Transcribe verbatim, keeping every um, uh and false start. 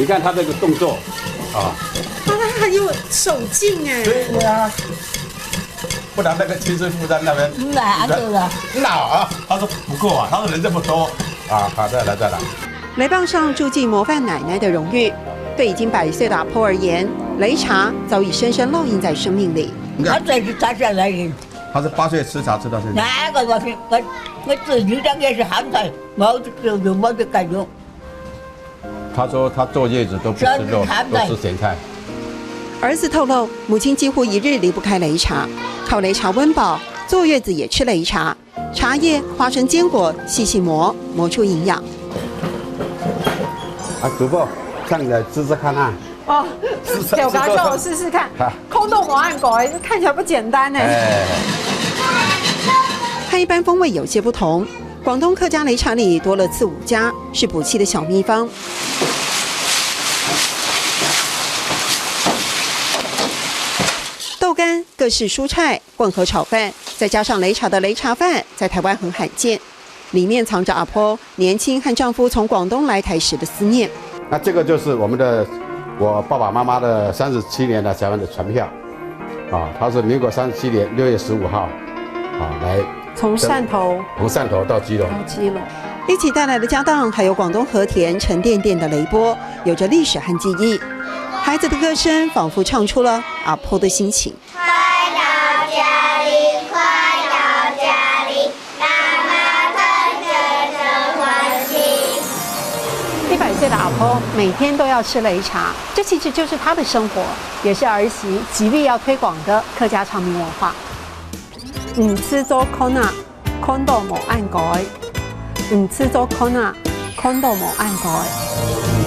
你看他这个动作，啊，啊，他很有手劲哎。对呀，不然那个亲身负担那边那安对了。那啊，他说不够啊，他说人这么多啊，好，再来再来。来报上住进模范奶奶的荣誉，对已经百岁的阿婆而言，擂茶早已深深烙印在生命里。他这是他下来人，他是八岁吃茶吃到现在。那个我是我我自己当也是寒菜，没有就就没有就感觉。他说他坐月子都不吃肉，真的都吃咸菜。儿子透露，母亲几乎一日离不开擂茶，靠擂茶温饱，坐月子也吃擂茶。茶叶、花生、坚果细细磨，磨出营养。啊，主播，这样来吃吃看啊。哦，是是有搞笑，是我试试看好。空洞模案狗哎，看起来不简单哎。哎，和一般风味有些不同，广东客家擂茶里多了刺五加，是补气的小秘方。豆干、各式蔬菜混合炒饭，再加上擂茶的擂茶饭，在台湾很罕见。里面藏着阿婆年轻和丈夫从广东来台时的思念。那这个就是我们的我爸爸妈妈的三十七年的台湾的船票，啊，他是民国三十七年六月十五号，啊，来从汕头从汕头到基隆。到基隆，一起带来的家当，还有广东和田沉甸甸的擂钵，有着历史和记忆。孩子的歌声仿佛唱出了阿婆的心情。快到家里，快到家里，妈妈看见真欢喜。一百岁的阿婆每天都要吃擂茶，这其实就是她的生活，也是儿媳极力要推广的客家长民文化。唔似做看啊，看到無恁該；唔似做看啊，看到無恁該。